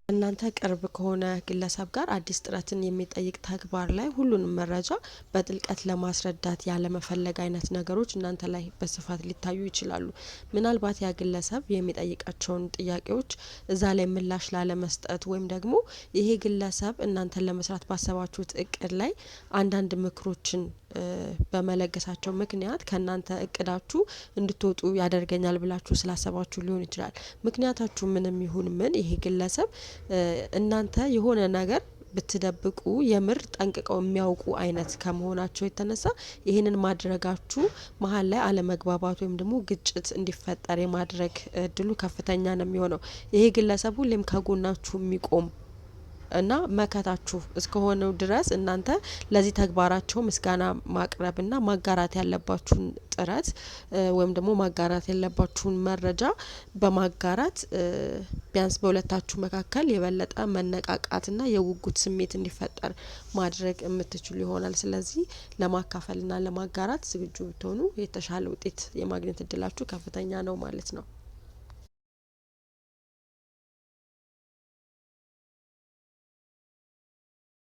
እናንተ ቅርብ ከሆነ ግለሰብ ጋር አዲስ ጥረትን የሚጠይቅ ተግባር ላይ ሁሉንም መረጃ በጥልቀት ለማስረዳት ያለመፈለግ አይነት ነገሮች እናንተ ላይ በስፋት ሊታዩ ይችላሉ። ምናልባት ያ ግለሰብ የሚጠይቃቸውን ጥያቄዎች እዛ ላይ ምላሽ ላለመስጠት ወይም ደግሞ ይሄ ግለሰብ እናንተን ለመስራት ባሰባችሁት እቅድ ላይ አንዳንድ ምክሮችን በመለገሳቸው ምክንያት ከእናንተ እቅዳችሁ እንድትወጡ ያደርገኛል ብላችሁ ስላሰባችሁ ሊሆን ይችላል። ምክንያታችሁ ምንም ይሁን ምን ይሄ ግለሰብ እናንተ የሆነ ነገር ብትደብቁ የምር ጠንቅቀው የሚያውቁ አይነት ከመሆናቸው የተነሳ ይህንን ማድረጋችሁ መሀል ላይ አለመግባባት ወይም ደግሞ ግጭት እንዲፈጠር የማድረግ እድሉ ከፍተኛ ነው የሚሆነው። ይሄ ግለሰብ ሁሌም ከጎናችሁ የሚቆም እና መከታችሁ እስከሆነው ድረስ እናንተ ለዚህ ተግባራቸው ምስጋና ማቅረብና ማጋራት ያለባችሁን ጥረት ወይም ደግሞ ማጋራት ያለባችሁን መረጃ በማጋራት ቢያንስ በሁለታችሁ መካከል የበለጠ መነቃቃትና የጉጉት ስሜት እንዲፈጠር ማድረግ የምትችሉ ይሆናል። ስለዚህ ለማካፈልና ለማጋራት ዝግጁ ብትሆኑ የተሻለ ውጤት የማግኘት እድላችሁ ከፍተኛ ነው ማለት ነው።